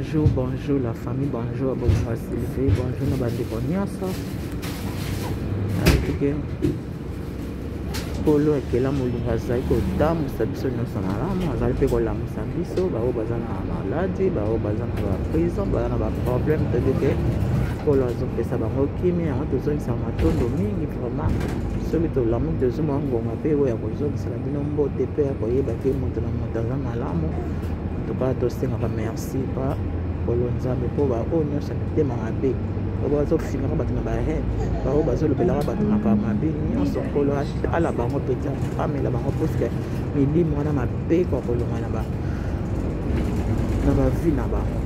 Bonjour, bonjour la famille, bonjour à Bolingo Sylvie, bonjour na bandeko nyonso. Nayebi ke Nkolo akela molingo azali kotambusa biso nyonso malamu, azali mpe kolamusa biso baoyo baza na maladi, baoyo baza na baprison, baza na baproblème, toyebi ke Nkolo azopesa bango kimia. Yango tozongisa matondo mingi vraiment. Soki tolamuki tozwi mwa ngonga mpe oyo ya kozongisela bino mbote mpe ya koyeba ke moto na moto aza malamu. Toka tosengaka merci pa Nkolo Nzambe mpo baoyo nyonso ya mitema mabe oyo bazofingaka bato na bahaine, baoyo bazolobelaka bato makambo mabe nyonso, Nkolo atala bango mpenza, amela bango puiske milimo wana mabe ekoka kolongwa na ba na bavie na bango,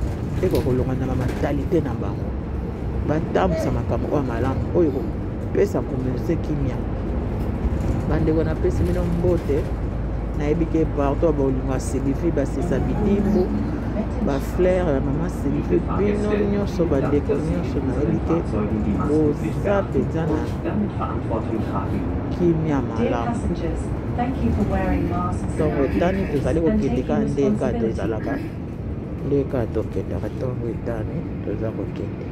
ekoka kolongwa na bamentalite na bango, batambwisa makambo oyo malamu oyo kopesa communauté kimia. Bandeko, napesi bino mbote. Nayebi ke partout bolingo ya Sylvie, basisa bidimbu, bafleur ya mama Sylvie, bino nyonso, bandeko nyonso, nayebi ke boza mpenza na kimia malamu. Ntongo etani, tozali kokende kaka nde kaka tozalaka, nde kaka tokendaka. Ntongo etani, toza kokende.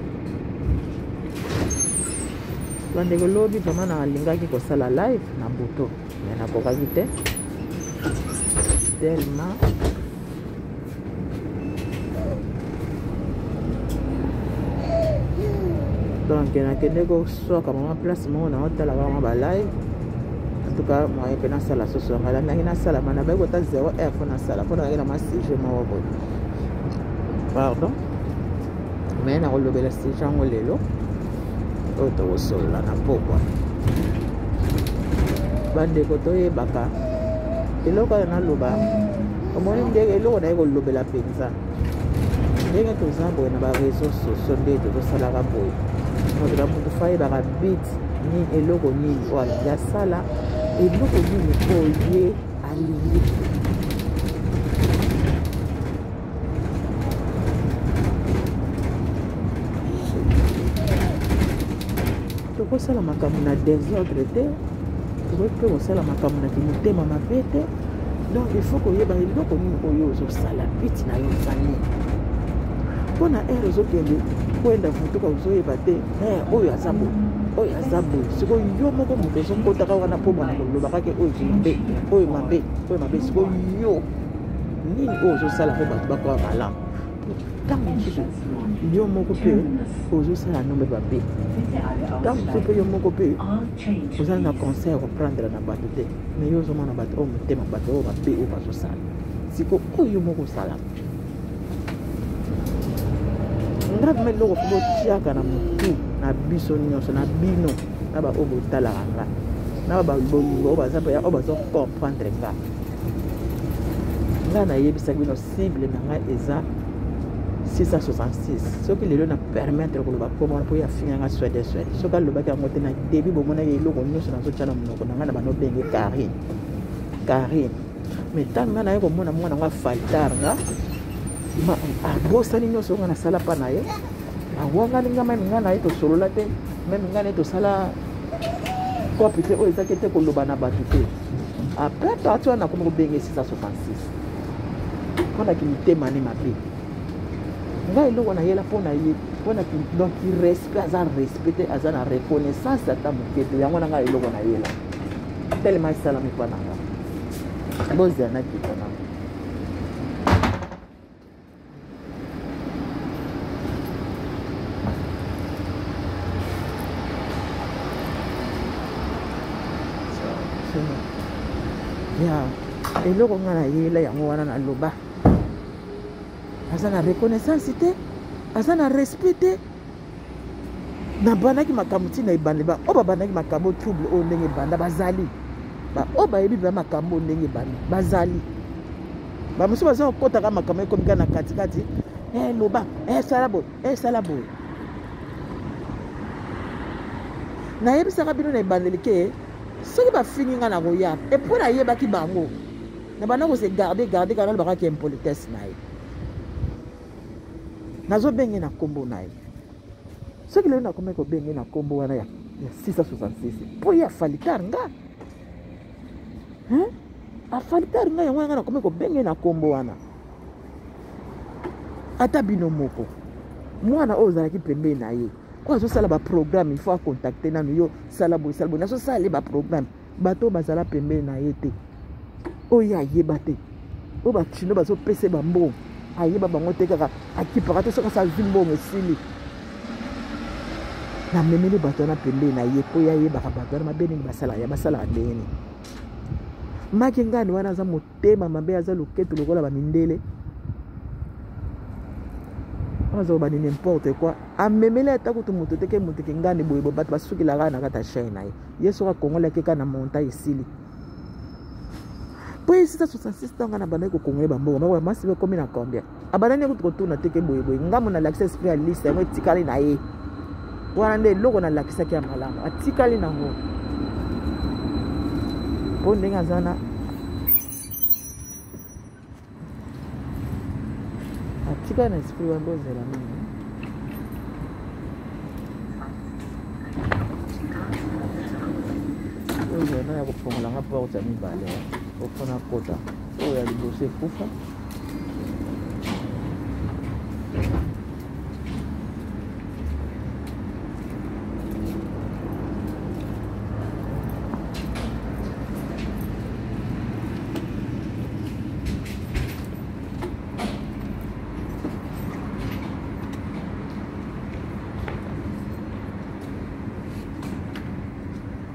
Bandeko, lobi vraiment nalingaki kosala live na butu, mais nakokaki te tellement donc nakende koswaka mama place moko na otala bango ba live. En tout cas, moyen mpe nasala soso yanga landaki nasala ma nabai kota 0 heure mpo nasala, mpo nazalaki na mwa sujet moko boye. Pardon, mais nakolobela sujet yango lelo oyo tokosolola na pokwa. Bandeko, toyebaka eloko oyo naloba. Omoni ndenge eloko naye kolobela mpenza, ndenge toza boye na baréseaux sociaux, nde tozosalaka boye, moto na moto fa ayebaka but nini, eloko nini oyo alingi asala, eloko nini oyo ye alingi. Tokosala makambo na désordre te, tokoki mpe kosala makambo na kimotema mabe te. Donc il faut koyeba eloko nini oyo ozosala, but na yo eza nini, mpo na heure ozokende kwenda motuka, ozoyeba te oyo aza boye, oyo aza boye. Sikoyo yo moko moto ozokotaka wana mpo bana koloba kaka oyo mabe, oyo mabe, oyo mabe. Sikoyo yo nini oyo ozosala mpo bato bakoya malamu? Ntango mosusu yo moko mpe ozosala nombe mabe, ntango mosusu mpe yo moko mpe ozali na conseil ya koprendre na bato te, mais yo ozomona bato oyo motema, bato oyo mabe oyo bazosala. Siko oyo yo moko osalaka, nga vraiment eloko mpo botiaka na motu na biso nyonso, na bino, na baoyo botalaka nga, na bolingo oyo baza oyo bazocomprendre nga. Nga nayebisaki bino, cible na ngai eza 666. Soki lelo na permettre koloba kombo wana mpo ye afinga nga swede swede, soki alobaki yango te na début, bomonaki eloko nyonso nazotya na monoko na ngai na banobenge Karine, Karine. Mais ntango ngai naye komona mwana yango afaltar nga, abosani nyonso nga nasala mpa na ye, awangani nga. Même ngai na ye tosolola te, même ngai na ye tosala kope te, oyo ezaki te koloba na bato te. Après parti wana nakomi kobenge 666 mpona kimitema ne mabe. Ngai eloko nayela mpo na ye, mpona donc respect, aza respect te, aza na reconnaissance ata moke te. Yango na ngai eloko nayela telema esalami mpa na nga. Bozela nakita na ya eloko nga nayela yango wana. Naloba aza na reconnaissance te, aza na respect te. Nabandaki makambo ntina ebanda, oyo babandaki makambo trouble oyo ndenge ebanda bazali, oyo bayebi mpenza makambo oyo ndenge ebanda bazali. Bamosusu baza kokɔtaka makambo ekomi kaka na katikati. Loba, sala boye, sala boye. Nayebisaka bino na ebandeli ke soki bafingi nga na koya epo nayebaki bango na banda kose garde garde kaka. Nalobakaki impolitesse na ye, nazobenge na nkombo na ye. Soki lelo nakomi kobenge na nkombo wana ya 666 mpo ye afalitar nga, afalitar nga, yango yanga nakomi kobenge na nkombo wana. Ata bino moko, mwana oyo ozalaki pembeni na ye, oyo azosala baprogramme, il faut acontacte nanu yo, sala boye, sala boye, nazosala ye baprogramme. Bato oyo bazala pembeni na ye te, oyo ayeba te, oyo bachino bazopesa ye bambongo, ayeba bango te, kaka akipaka te, soki asazwi mbongo esili. Namemeli bato wana pembeni na ye mpo ye ayebaka bato wana mabe nini basalaka, ya basalaka ndenge nini. Maki ngani wana aza motema mabe, aza loketo lokola bamindele, aza bani n'importe quoi. Amemeli ata kutu moto te ke moto kingani boye boye, bato basukelaka na kati ya chaine na ye. Ye soki akongolaki kaka na monta esili mpo ye 666 ntango na bandaki kokongola bambongo moko masi ekomi na combien, abandaki kutu kotuna te ke boye boye. Ngambo nalakisa esprit ya liste yango etikali na ye wana, nde eloko nalakisaki ya malamu atikali nango, mpo ndenge aza na atikali na esprit wana. Bozela nini, ozela ya kofongola nga porte ya mibale ofona kota oyo ya liboso ekufa.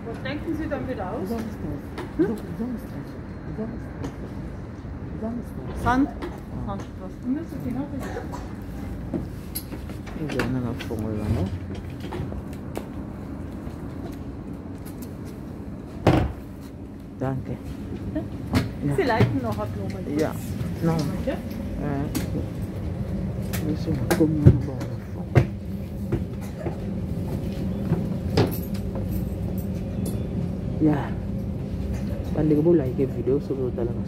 Was denken Sie dann wieder aus? Samstag. Hm? Samstag. Samstag. Samstag. Sand. Sandstraße. Müssen Sie noch Ozala na fongola yango. Danke. Ja. Sie leiten noch eine Blume. Ja. Non. Okay. Biso nakomi wana bongo. Ya bandeko, bolike video soki otala na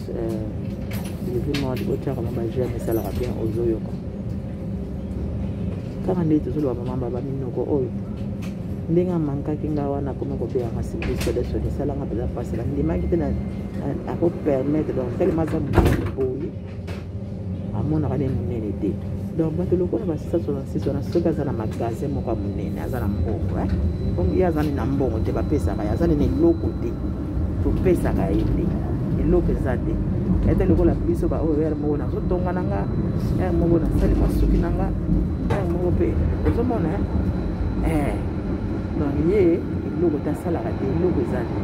Sylvie Modi, botiaka ma baj'aime, esalaka bien. Ozoyoka kaka nde tozoloba mama baba minoko oyo, ndenge amankaki nga wana, akomi kobenganga Sylvie Sodesode, esalanga mpenza mpasi. Nandimaki te akopermettre, donc telema aza monene poli, amonaka nde monene te. Donc bato lokola ba 666 wana, soki aza na magasin moko ya monene, aza na mbongo, comme ye aza na mbongo te, bapesaka ye, aza nini eloko te, topesaka ye te, eloko eza te. Ete lokola biso baoyo, ere moko nazotonga na nga, ere moko nasali mwa suki na nga, ere moko mpe ozomona. Donc ye eloko te, asalaka te, eloko eza te.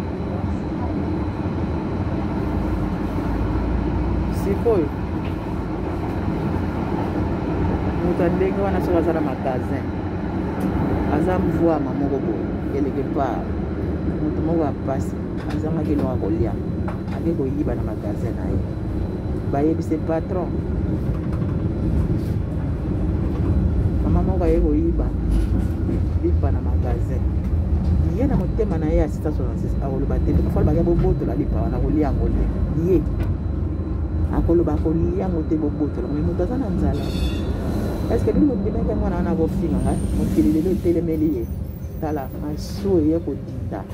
Sikoyo moto ya ndenge wana, soki aza na magasin, aza mvwama moko boye quelque part, moto moko ya pasi azangaki eloko ya kolia, ake koyiba na magasin na ye, bayebisi patron, mama moko aye koyiba lipa na magasin. Ye na motema na ye ya 666 akoloba te, fo alobaki bobotola lipa wana, kolia yango te. Ye akoloba kolia yango te, bobotola. Me moto aza na nzala, est-ce bino bondimaki mwana wana akofinga ngai? Mokili lelo etelemeli ye. Tala masu eye kodinda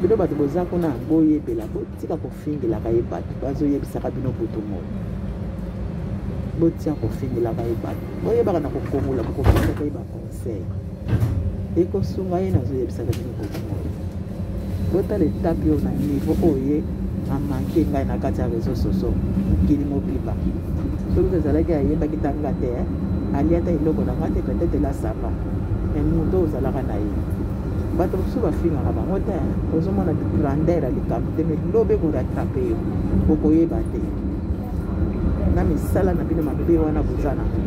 bino bato boza kuna, boyebela, botika kofingelaka ye bato bazoyebisaka bino butu moi, botia kofingelaka ye bato, boyebaka na kokongola, bokopesaka ye baconseil, ekosunga ye. Nazoyebisaka bino butu moi, botala etape oyo na niveau oyo ye amanke ngai na kati ya réseau sociaux, mokili mobimba. Soki ezalaki ayebaki tanga te, alia ata eloko na ngai te, peut-être là ça va. Mais moto oyo ozalaka na ye, bato mosusu bafingaka bango te, ozomona grandeur ya likambo te, mais lobi ekorattraper yo, okoyeba te na misala na bino mabe wana boza nango.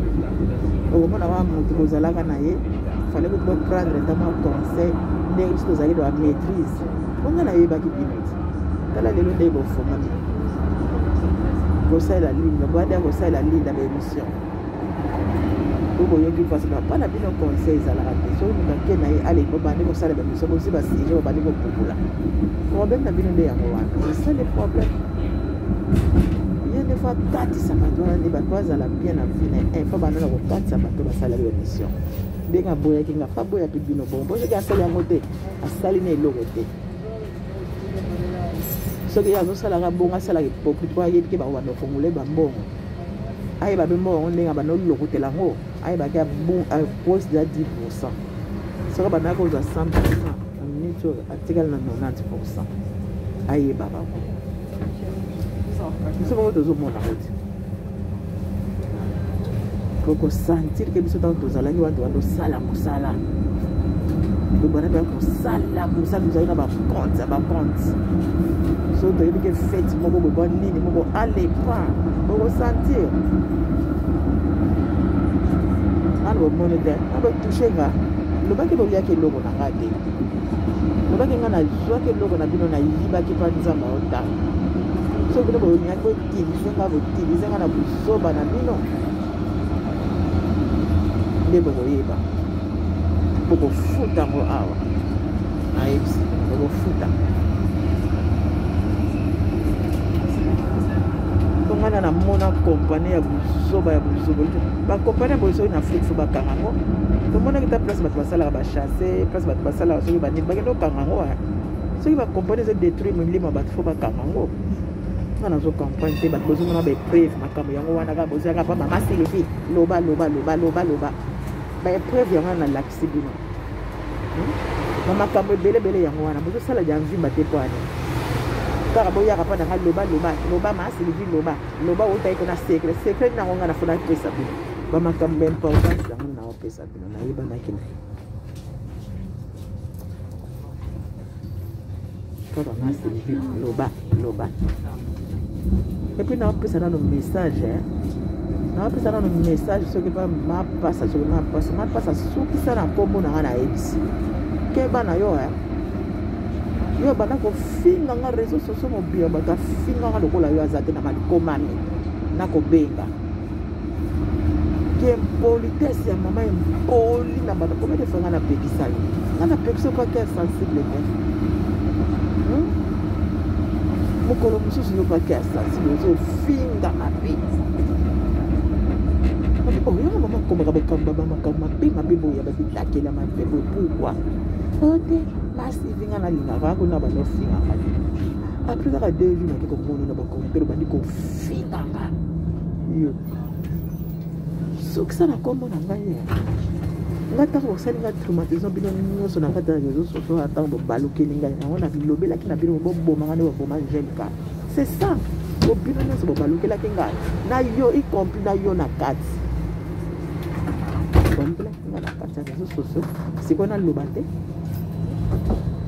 Okomona wana moto bozalaka na ye, fallait kutu boprendre ata mwa conseil ndenge biso tozalaki na bamaîtrise bonga, nayebaki bino te. Tala lelo ndenge bofongami kosalela Linda, bwada kosalela Linda baémission po boyoki mpasi mpa na bino. Conseil ezalaka te. Soki moto ake na ye, ale bobandi kosala baémission, bozwi basujet, bobandi kopupula problème na bino nde yango wana. Esali problème, ye nde fo akatisa bato wana, nde bato bazala bien na vie na ye, fo banda na kokatisa bato basala baémission ndenge aboyaki nga, fo aboya mpe bino bongo, po soki asali yango te, asali na eloko te. Soki ye azosalaka bongo, asalaka hypocrite po ayebi ke bango bando kongole bambongo. Ayeba mpe mbongo yango ndenge abanda olokotela yango, ayebaki aposte deja 10 pourcent. Soki abandaki kozwa 100 pourcent, na minute oyo atikali na 90 pourcent. Ayeba bango. Biso moko tozomona yango te. Okosentir ke biso ntango tozalaki wana tobanda osala mosala, tobanda mpenza kosala mosala, tozalaki na bacompte ya bacompte. So toyebi ke fete moko boye nini moko alepa, okosentir nano bomoni te. Na botouche nga, lobaki boliaki eloko na nga te, lobaki nga nazwaki eloko na bino, nayibaki mpa Nzambe aotanga. Soki bino bolingaki botilize nga, botilize nga na buzoba na bino nde bokoyeba, bokofuta yango awa. Nayebisi, bokofuta mpo ngai na namona kompani ya buzoba ya buzoba. Bakompani ya boye soki na Afrique, fo bakanga yango. Tomonaki ta place bato basalaka bachasse, place bato basalaka soki banini, bakende kokanga yango. Soki bakompani ezo détruire milimo ya bato, fo bakanga yango. Nga nazo comprendre te. Bato bozomona baépreuve, makambo yango wana kaka bozalaka pa mama Sylvie, loba loba loba loba loba. Baépreuve yango wana nalakisi bino bamakambo ebelebele yango wana bozosala diamvimba te. Po ani kaka boyaka mpa nanga, loba loba loba, ma Sylvie, loba loba, outaki kona secret secret nango. Nga nafona pesa bino bamakambo ya importance yango naopesa bino. Nayebanaki na ye kaka ma Sylvie, loba loba. Et puis naopesa nano message, naopesa nano message. Soki pa mapasa, soki mapasa, mapasa sukisa na nkombo na nga. Nayebisi, keba na yo. Yo banda kofinga nga réseau sociaux mobima, bato afinganga lokola yo aza te na malikomami. Nakobenga ke impolitesse ya mama impoli na bato. Combien de fois nga napekisa yo? Nga napekisa yo cœur sensible te. Mokolo mosusu yo cœur sensible, ozofinga mabe. Oyanga mama akomaka bokambo bamakambo mabe mabe boye ya babitakela mabe boye, pourquoi o te masivi? Nga nalingaka kuna bando ofingaka te. Après kaka 2 jours, nake komona na bacommentaire obandi kofinganga yo. Sokisa na nkombo na ngai. Nga ntango bosali nga traumatisme, bino nyonso na kati ya réseau sociaux, ntango bobalukeli ngai yango, na bilobelaki na bino, bobomanga nde boboma Angelika. C'est ça, bo bino nyonso bobalukelaki ngai na yo, y compris na yo na kati, bobalukelaki ngai na kati ya réseau sociaux. Sikoyo naloba te,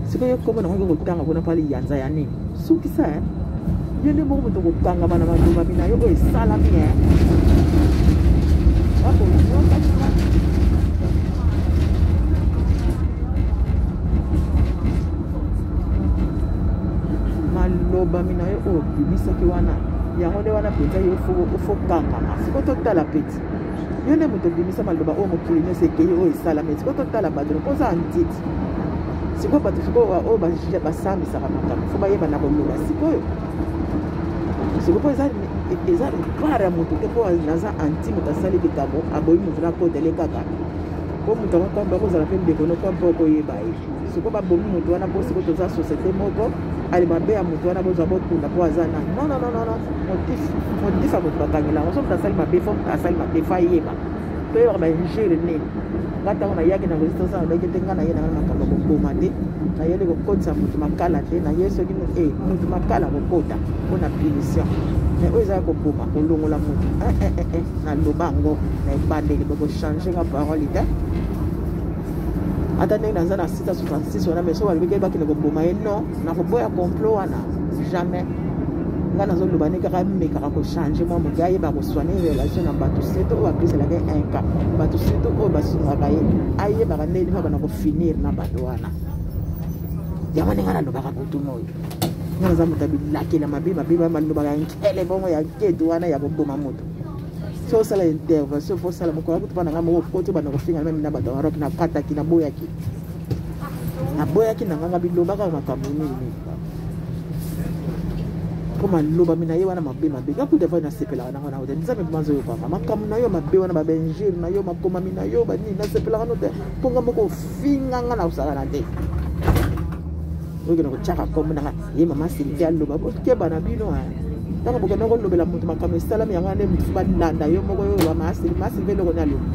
sikoyo kombo nango kotanga kuna mpali yanza ya nini? Sukisa yo nde moko moto kokangama na malobami na yo oyo esalami. Bakoyoka malobami na yo oyo obimisaki wana, yango nde wana mpenza yo ofokangama. Sikoyo totala peti, yo nde moto obimisa maloba oyo mokili nyonso ekei, oyo esalami. Sikoyo totala bato mpo oza antiti. Sikoyo bato sikoyo oyo basambisaka makambo, fo bayeba na koloba. Sikoyo sikoyo mpo eza part ya moto te, mpo naza anti moto asali likambo, aboyi moto nakotele kaka mpo moto yango kombe akozala mpe ndeko no kombe okoyeba ye. Sikoyo babomi moto wana mpo sikoyo toza société moko ale mabe ya moto wana, bozwa bokunda mpo aza na non non non non motif ya moto bakangela yango. So moto asali mabe, fo moto asali mabe fo ayeba, toyebaka bainjure nini. Nga ntango nayaki na résistance, nalobaki te nga naye nanga makambo ya koboma te, nayeli kokotisa moto makala te, naye soki moto makala kokota mpona punition, mais oyo eza ya koboma, kolongola moto, naloba yango na ebandeli. Bokochange nga parole te, ata ndenge naza na 666 wana. Mais so balobiki bakende koboma ye, non, nakoboya complot wana, jamais. Nga nazoloba nde kaka amekaka kochange mwa moke, ayeba kosoigne relation na bato, surtout oyo bapeselaka ye un cas, bato surtout oyo basungaka ye, ayebaka ndenge nini bana kofinir na bato wana. Yango ndenge nalobaka butu moyo, nga naza moto ya bilakela mabe mabe, balobaka ya nkele bongo ya nketo wana ya koboma moto. So osala intervention, fo osala mokolo kutu mpa na ngai moko okoti obanda kofinga meme na bato ya Maroc. Nakataki, naboyaki, naboyaki na nganga bilobaka makambo nini nini, mpo malobami na ye wana mabe mabe. Nga kuta vai nasepelaka nango nango te. Nzambe mpo azoyokaka makambo na yo mabe wana, babenjure na yo, makomami na yo banini, nasepelaka no te, mpo nga moko ofinga nga na kosakana te. Okende kotyaka kombo nanga ye mama Sylvie aloba, bokeba na bino. Ntango bokende kolobela moto makambo esalami yango wana nde mosusu balanda yo moko oyo ba masili masili mpe eloko nalobi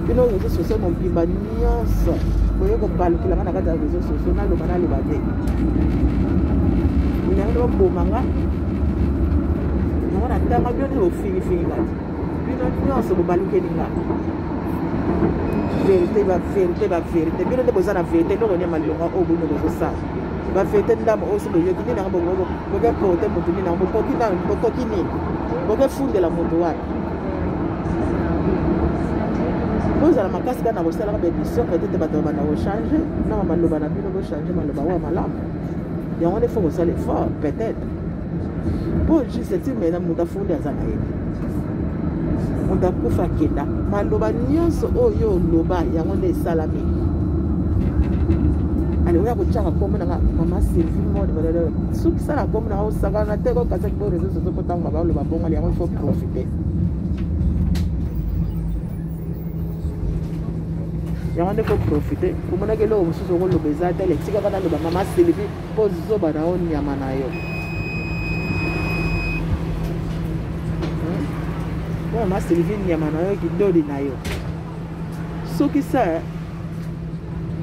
bino réseau sociaux mobimba nyonso boye kobalukela nga na kati ya réseau sociaux naloba naloba te yango nde boboma nga yango natanga bino nde bofingifingi nga te bino nyonso bobalukeli nga verité ba verité ba verité bino nde boza na verité eloko nde malonga oyo bino bozosala ba verité ndambo oyo so boyoki nini yango boke porte moto nini yango bokoki nani bokoki nini boke fundela moto wapi bozala makasi kaka na kosalaka baémission peut-être bato babanda kochange na maloba na bino bochange maloba oyo malamu yango nde fo kosala effort peut-être mpo juste ti mena moto afundi aza na ye moto akufa akenda maloba nyonso oyo oloba yango nde esalami ale oya kotyaka nkombo nanga mama sylvie mode soki sala nkombo nanga osakana te kokasaki bo réseau sociaux mpo ntango baloba bongo yango il faut profiter yango nde faut profiter omonaki eloko mosusu okoloba eza te letikaka naloba mama sylvie mpo zoba na yo nyama na yo mpo mama sylvie nyama na yo kidodi na yo soki sa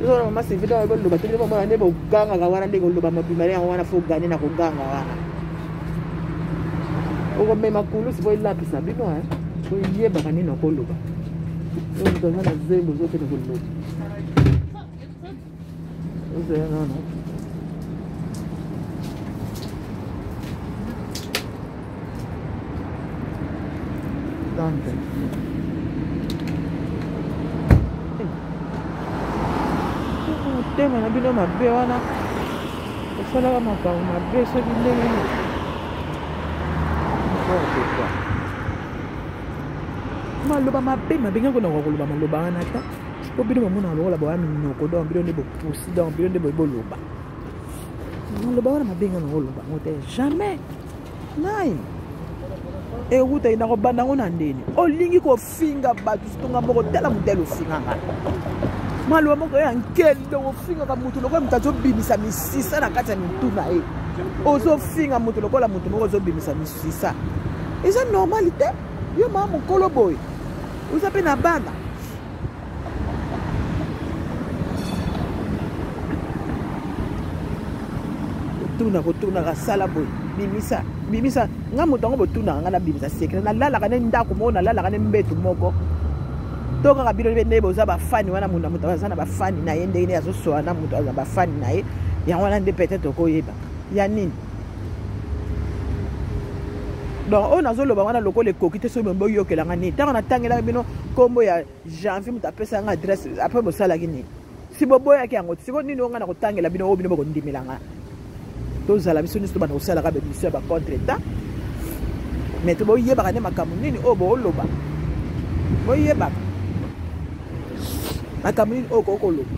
ozona mama sylvie ntango boloba te bomona nde bogangaka wana nde koloba mobimba yango wana fo gane na koganga wana okomema kulusi po elapisa bino boyebaka nini okoloba oyo moto aza na zembo ozokende koloba ozela nano Danke. Motema na bino mabe wana osalaka makambo mabe soki ndenge nini n'importe quoi maloba mabe mabe ngai konaka koloba maloba wana ta po bino bomonaka lokola boya minoko donc bino nde bopusi donc bino nde boye boloba maloba wana mabe ngai nakoloba yango te jamais nai ewutaki nakobanda yango na ndeni olingi kofinga bato sitonga moko tala modele ofinga nga maloba moko ya nkele ofingaka moto lokola moto azobimisa misisa na kati ya mitu na ye ozofinga moto lokola moto moko ozobimisa misisa eza normal te yo maa mokolo boye oza mpe na bana kotuna kotunaka sala boye bimisa bimisa nga moto yango botunaka nga nabimisa secret nalalaka ne ndako moko nalalaka ne mbetu moko to kaka bino nde boza bafani wana moto na moto aza na bafani na ye ndenge nde azosola na moto aza bafani na ye yango wana nde peut-être okoyeba ya nini donc oyo nazoloba wana lokola ekoki te soki boyokela nga nini ntango natangelaka bino nkombo ya janvier moto apesa nga adresse après bosalaki nini si boboyaki yango sikoyo nini oyo nga na kotangela bino oyo bino bokondimela nga tozala biso nyonso tobanda kosalaka baemission ya bacontre temps mais to boyebaka nde makambo nini oyo booloba boyebaka makambo nini oyo kokoloba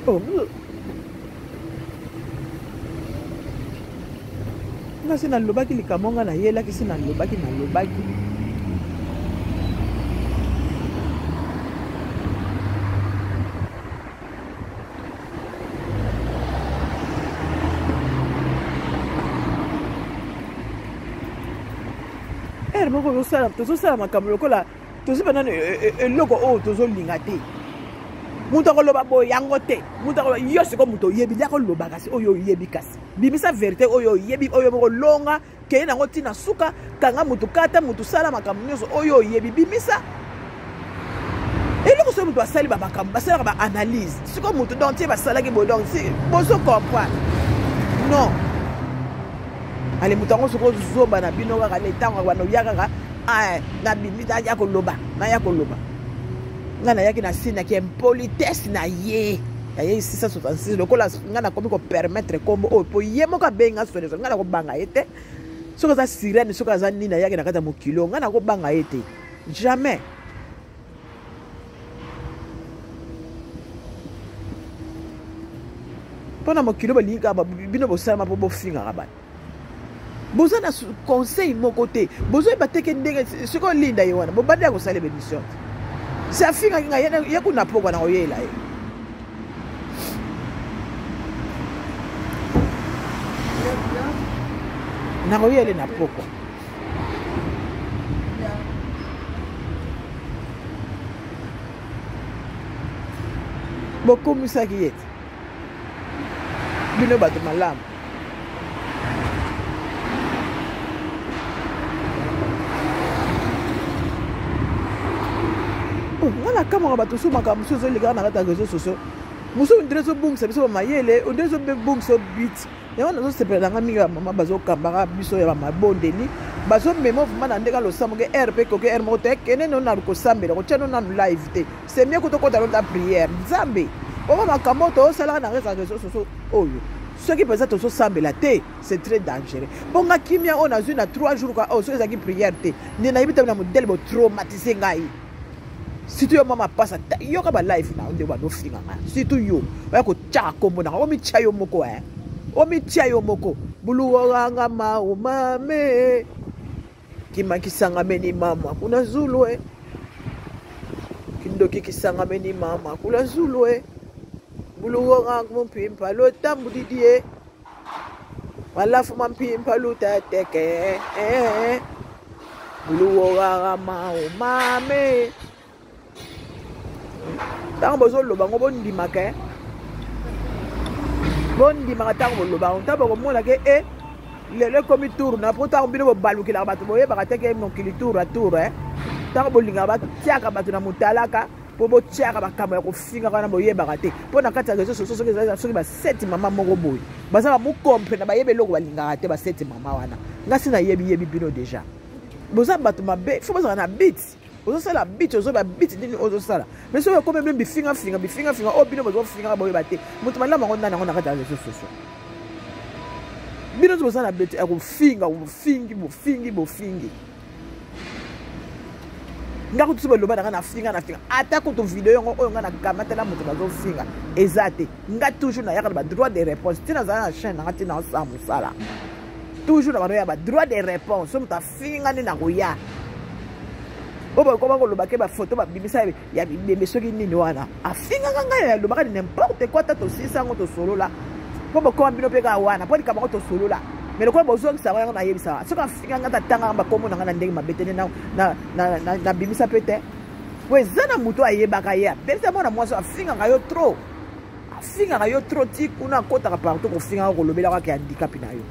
oh, nga se nalobaki likambo nga nayelaki se nalobaki nalobaki ere moko tozosala makambo lokola tozi mpenza e, e, eloko oyo tozolinga te moto akoloba boye yango te moto akoloba yo sikoyo moto oyebi nde akoloba kasi oyo oyebi kasi bimisa verité oyo oyebi oyo moko longa kende nango ntina suka kanga moto kata moto sala makambo nyonso oyo oyebi bimisa eloko soki moto asali bamakambo basalaka baanalyse sikoyo moto donc tie basalaki boye donc bozo comprendre non ale moto yango soki ozoba na bino kaka le ntango wana oya kaka ah, nabimi naya koloba naya koloba ngai nayaki na sinaki impolitesse na ye aye 666 lokola ngai nakomi kopermettre nkombo oyo mpo ye moko abenga soleso ngai nakobanga ye te soki aza sirene soki aza nini ayaki na kati ya mokili oyo ngai nakobanga ye te jamais mpo na mokili oyo balingi kaka bino bosalama mpo bofingaka bato boza na conseil moko te bozoyeba te ke ndenge soki olinda ye wana bobandi ya kosala emission te se afingaki ngai ye kuna pokwa na koyela ye Nakoyele na pokwa. Bokumisaki ye te. Bino bato malamu. Oh, nga nakamwaka bato mosusu makambo mosusu ezolekaka na kati ya réseau sociaux mosusu ondire ezobungisa biso bamayele ondire ezobungisa bit yango nazosepela na nga mingi bamama bazokambaka biso ya bamabondeli bazomema vraimen na ndenge losambo ke r mpe koki r moko te kende no nanu kosambela kotya no nanu live te c'est mieux kotokota no ta prière nzambe oyo makambo oyo tozosalaka na reza réseau sociaux oyo soki mpenza tozosambela te c'est très dangereux mpo nga kimia oyo nazwi na 3 jours ka oyo soki ezalaki prière te nde nayebi te na modele botraumatise ngai surtout yo mama pasa yoka ba live na nde bando finga nga surtout yo oya kotyaka kombo nanga omitya yo moko e omitya yo moko buluwanga maumame kimakisangameni mama kuna zulu e kindoki kisangameni mama kuna zulu e buluwanga mumpimpa lotambudidie malafu mampimpa lutateke eh, buluwogaka maumame ntango bozoloba ngo bondimaka eh? Bondimaka ntango boloba ngo ntango bokomona ke e lelo ekomi tour na mpo ntango bino bobalukelaka bato boyebaka te ke mokili tour a tour eh? Ntango bolingaka batiaka bato na motalaka mpo botiaka makambo ya kofingaka wana boyebaka te mpo na kati ya réseau sociaux soki ezali soki baseti mama moko boye baza bamokomprena bayebi eloko balingaka te baseti mama wana nga si nayebi yebi bino deja boza bato mabe fo bozala na bit ozosala bit ozoba bit nini ozosala mais soki ekomi bino bifingafinga bifingafinga oyo bino bozofingaka boyeba te moto malamu yango nani yango na kati ya réseau sociaux bino boza na bete ya kofinga bofingi bofingi bofingi nga kutu so baloba na nga nafinga nafinga ata kutu video yango oyo nga nakamatela moto bazofinga eza te nga toujours nayaka na badroit de réponse ntina nazala na chaîne nanga ntina osala mosala toujours na bano ya badroit de réponse so moto afinga nde nakoya oyo bakoma koloba ke bafoto babimisa ya bibembe soki nini wana afingaka ngai alobaka ni n'importe quoi ata tosilisa yango tosolola mpo bokoma bino mpe kaka wana mpo likambo yango tosolola mais lokola bozongisa yango yango nayebisaka soki afinga ngai tatangaka bakombo na ngai na ndenge mabe te nde nabimisa mpe te po eza na moto ayebaka ye abelisa mwana mwasi afingaka yo trop afingaka yo trop ti kuna akotaka partout kofingaka kolobelaka ke handicap na yo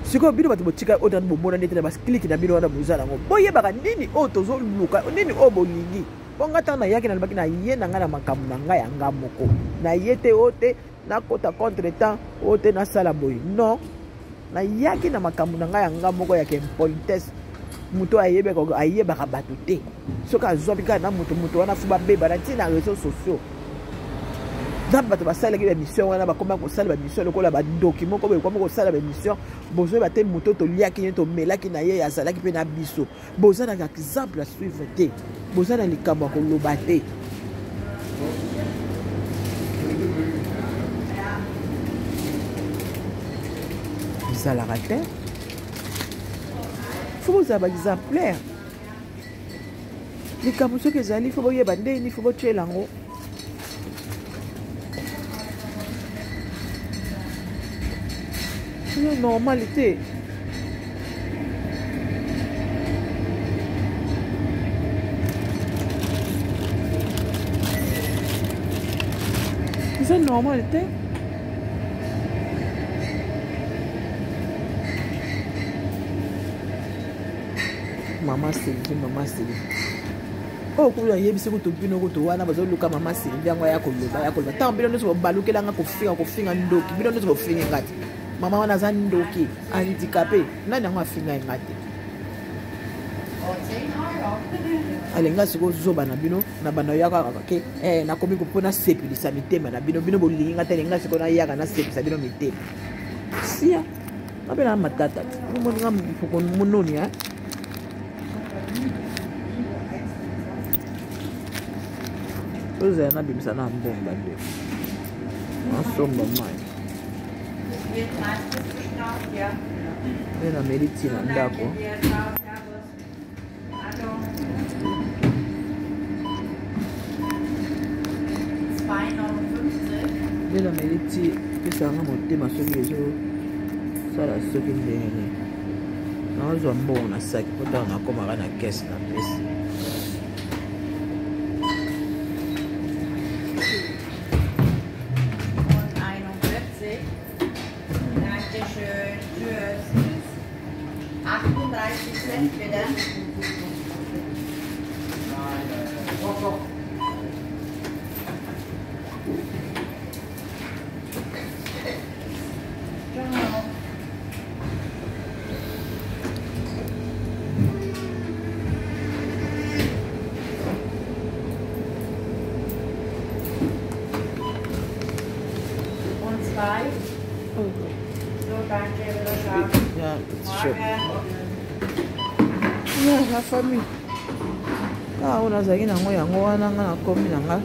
sikoyo bino bato botika oyo nanu bomona nde te na baklike na bino wana boza nango boyebaka nini oyo tozoluka nini oyo bolingi mpo nga ntango nayaki nalobaki na ye na ngai na makambo na ngai ya nga moko na ye te oyo te nakota contre temps oyo te nasala boye non nayaki na makambo na ngai ya nga moko ya kimpolitesse moto ayebaka bato te soki azwaki kaka na moto moto wana fo babebana ntina réseau sociaux na bato basalaki bamission wana bakoma kosala bamission lokola bandoki moko boye ekomi kosala bamission bozoyeba te moto toliaki ye tomelaki na ye azalaki mpe na biso boza na exemple à suivre te boza na likambo ya koloba te ezalaka te fo bozala baexemplaire likambo soki ezali fo boyeba ndeni fo botyela yango eza normal te eza normal te mama Sylvie mama Sylvie oyo kutu nayebisi kutu bino kutu wana bazoluka mama Sylvie yango aya koloba ya koloba ntango bino nyonso bobalukela nga kofinga kofinga ndoki bino nyonso bofingi nga te mama wana aza ndoki handicapé nani yango afinga ye nga te alinga sikoyo zoba na bino na banda oyaka kaka ke eh, nakomi mpo nasepelisa mitema na bino bino bolingi nga te alinga sikoyo nayaka nasepelisa bino mitema sia nga mpe na matata omoni nga mononi eh? Tozala nabimisa na mbongo bandeko nasomba mai mpe nameli ti na ndako nde nameli ti epesaka nga motema soki ezo Nakosala soki ndenge nini. Nazwa mbongo na saki mpo ntango nakomaka na kese na pesi. Dankeschön. Tschüss. 38 Cent bitte. Und zwei. So, danke, wiederschauen. Ja, schön. Morgen. Ya, la famille. Kaka oyo nazalaki nango yango wana nga nakomi na nga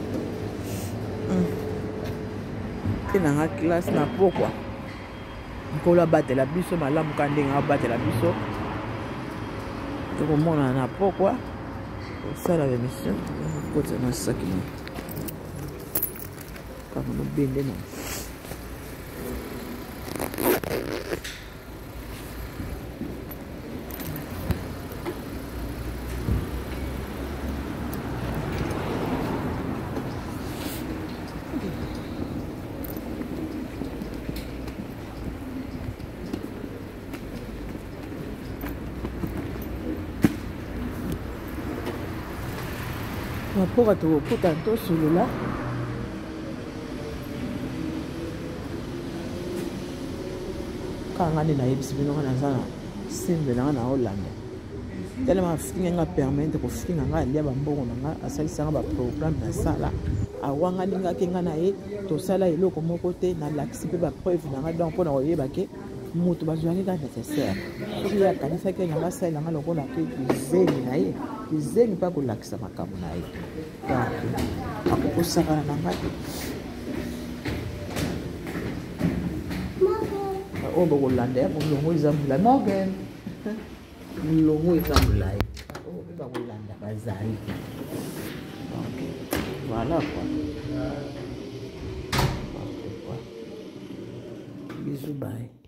te na nga classe na pokwa. Nkolo abatela biso malamu ka ndenge abatela biso. Tokomonana na pokwa kosala bemission kota na saki na kaka mobende na mpoka tokokutana tosolola. Kaka nga nde nayebisi bino, nga naza na simbe na nga na Hollande. Telema afinga nga permanente, kofinga nga, alia bambongo na nga, asalisa nga baprogramme nasala, awanganingaki nga na ye, tosala eloko moko te. Nalakisi mpe bapreuve na nga. Donc mpona koyeba ke moto bazwaki kaka nécessaire, soki ye akanisaki na nga asalela nga lokola mpe kizeni na ye, kizeni mpe akolakisa makambo na ye. Donc akokosakana na nga te. Oyo bokolanda ya molongo eza molai, morgan, molongo eza molai, oyo mpe bakolanda bazali. Donc voilà quoi. Bisous, bye.